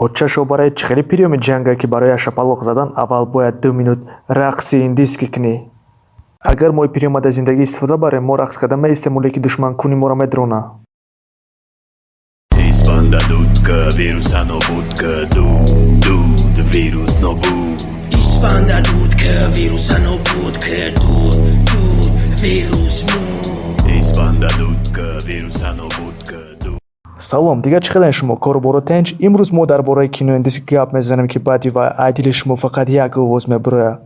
Оча барои чӣ хеле приёми ҷанга, ки барои шапалоқ задан аввал бояд 2 минут рақси индийский кунӣ? Агар мо ин приёма дар зиндагӣ истифода барем, мо рақс карда меистему, лекин душман куни моро медрона. Испанда дудка, вируса нобуд ка, дуд, дуд, вирус нобуд. Испанда дудка, вируса нобуд ка, дуд, дуд, вирус мурд. Испанда дудка, вируса нобуд ка, дуд. Салом, дигар чӣ хелен шумо? Кору тенҷ? Имрӯз мо дар бораи кинои индийский гап мезанем, ки баъди вай ай дили шумо фақат як овоз мебурояд: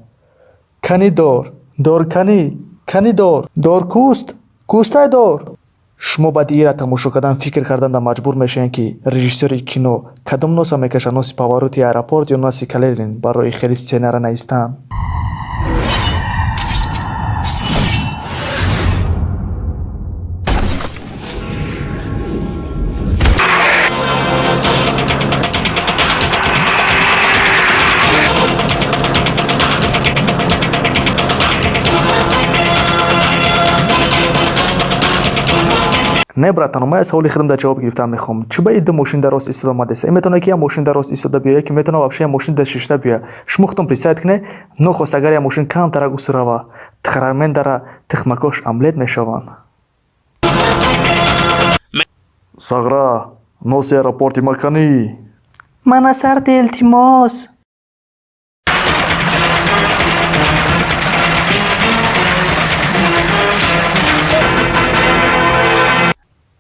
кани дор, дор, кани, кани дор, дор куст, кустай дор. Шумо баъди ира тамошо кардан фикр кардан маҷбур мешавед, ки режиссёри кино кадом носа мекашад: носи Паваротти аэропорт ё носи Калелин барои хели сценара навистан. Не, братан, ман як саволи худам дар ҷавоб гирифтан мехоҳам: чӣ ба ин ду мошин дар рост истода омадеста? Ин метавонад, ки як мошин дар рост истода биёяд, ки метавонад вообще як мошин дар шишта биёяд. Шумо худтон представить кунед, нохост агар як мошин камтарак усу рава, тхарамендара тухмакош омлет мешаванд. Сағра, носи аэропорти ма канӣ? Мана, сарди, илтимос.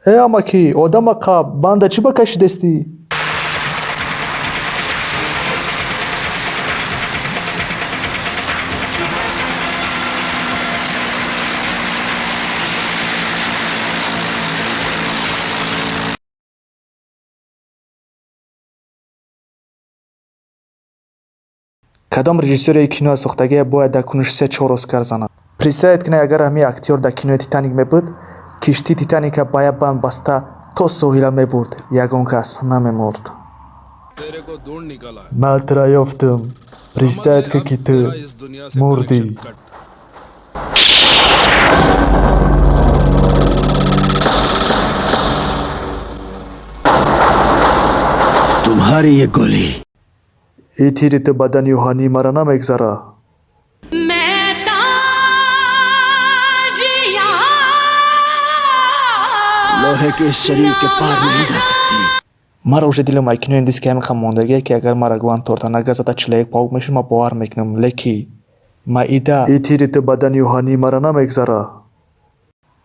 Э, амакӣ, одама қаб банда чӣ ба кашидестӣ? Кадом режиссёри киноя сохтагия бояд дар куниш се чор Оскар занад? Представить кунед, агар ҳамин актёр дар кинои Титаник мебуд, киштии Титаника ба як банд баста то соҳила мебурд, ягон кас намемурд. तेरे को ढूंढ निकाला है। Ман тура ёфтум. Представить кун, ки ту तेरा इस दुनिया से мурдӣ. Connection cut. तुम्हारी ये गोली И тири ту бадани оҳании мара намегзара. मैं ताजिया लोहे के इस शरीर के पार नहीं जा सकती। Мара уже дилам ай кинои индийский ҳамин қадр мондагие, ки агар мара гӯянд торта нагазада Человек-паук мешуд, ман бовар мекунам, леки маида и тири ту бадани оҳании мара намегзара,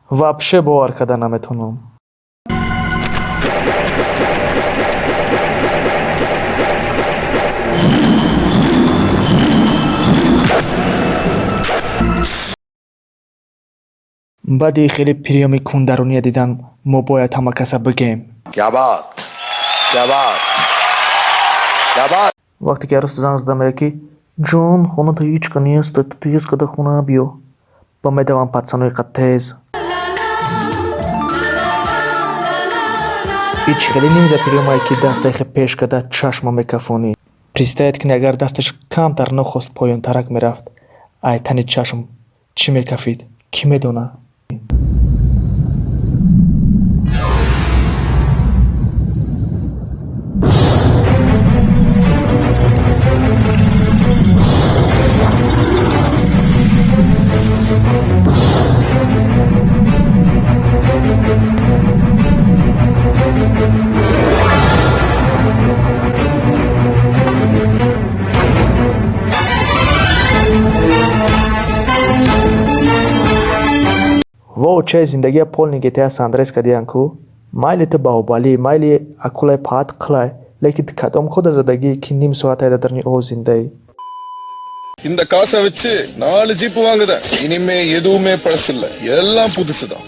вообще бовар карда наметавонам. Баъди хеле приёми кундаруния дидан мо бояд ҳама каса бигем. क्या बात, क्या बात, क्या बात! Вақте ки арӯс занг зада мегӯяд, ки ҷон, хоната ҳеч ка нест, ту тез када хона биё, ба медавам пацанои қад тез. Ич хеле ниндзя приёмае, ки дастаи пеш када чашма мекафонӣ. Представить кунед, агар дасташ камтар нохост поёнтарак мерафт, ай тани чашм чӣ мекафид, кӣ медонад? Во, очаи зиндагия полный GTA Сан Андреас кардиян ку. Майли ту Баҳубалӣ, майли акулаи паҳат қилай, лекин ту кадом хода задагӣ, ки ним соате дар даруни об зиндаӣ? இந்த காசை வச்சு நாலு ஜீப் வாங்குதேன். இனிமே எதுவுமே பழசு இல்ல, எல்லாம் புதுசுதான்.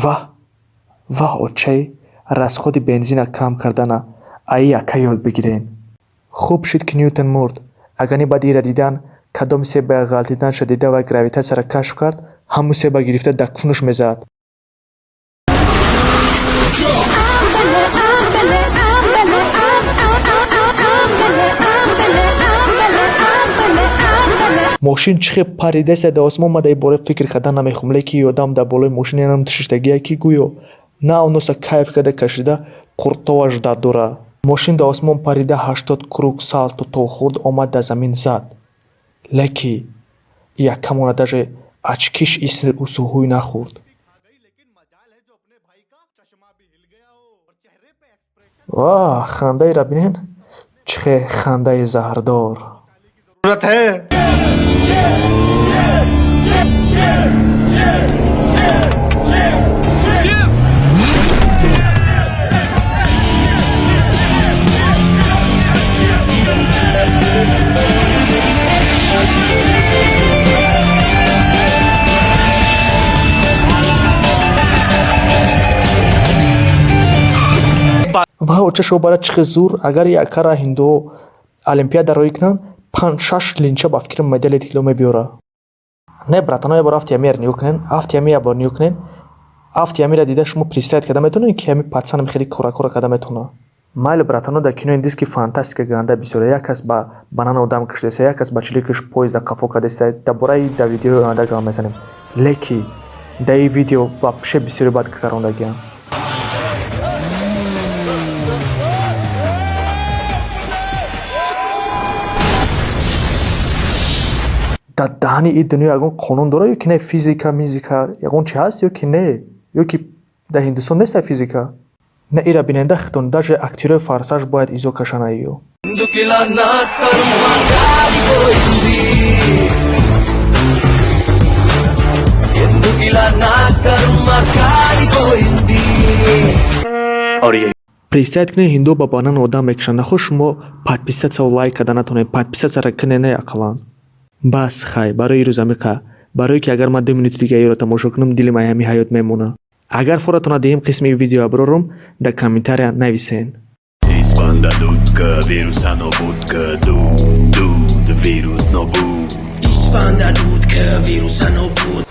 Ваҳ, ваҳ, очаи расходи бензина кам кардана аи яка ёд бигирен. Хуб шуд, ки Ньютон мурд, агар ни баъди ира дидан кадом себа ғалтиданша дида ва гравитатсияро кашф кард, ҳамун себа гирифта дар кунуш мезад. Мошин чӣ хел паридаеста дар осмон, ман дар ин бора фикр кардан намехоҳам, лекин ин одам дар болои мошин янам шиштагие, ки гӯё нав носа кайф карда кашида, қуртоваш дар дора. Мошин дар осмон парида, 80 круг салто то хӯрд, омад дар замин зад, леки якамона даже очкиш исуҳуй нахӯрд. Ва хандаеро бинен, чӣ хел хандаи заҳрдор. है। Ва очашо бара, чӣ хел зур! Агар якара ҳиндуҳо олимпиада роӣ кунанд, панҷ шаш линча ба фикрам медали тилло мебиёра. Не, братано, ябор афти амира нигоҳ кунен, афти ами ябор нигоҳ кунен. Афти амира дида, шумо представить карда метавонед, ки ҳами пацанам хеле коракора карда метавона? Майли, братано, дар кинои индийский фантастика ганда бисёре. Як кас ба банан одам киштеста, як кас ба чиликиш поезда қафо кардеста. Дар бораи дар видеои оянда гап мезанем, леки дар ин видео вообще бисёре бад гузарондагиам. Дар даҳани ин дунё ягон қонун дора ё ки не? Физика мизика ягон чи ҳаст ё ки не? Ё ки дар Ҳиндустон неста физика? Не, ира бинанда хитон, даже актёрои «Форсаж» бояд изо кашанд ё. और ये Представить кунед, ҳиндуҳо ба банан одам мекушанд. Нахо шумо подписаться лайк карда натонед? Подписаться кунед, не ақаллан. Бас, хай, барои ирӯз амиқа, барое ки агар ман 2 минути дига иро тамошо кунам, дилим ай ҳами ҳаёт мемонад. Агар форатона диҳем қисми видео аброрум, дар комментария нависен. Испанда дудка вируса нобуд дуд дуд вирус нобуд. Испанда дудка вируса нобуд.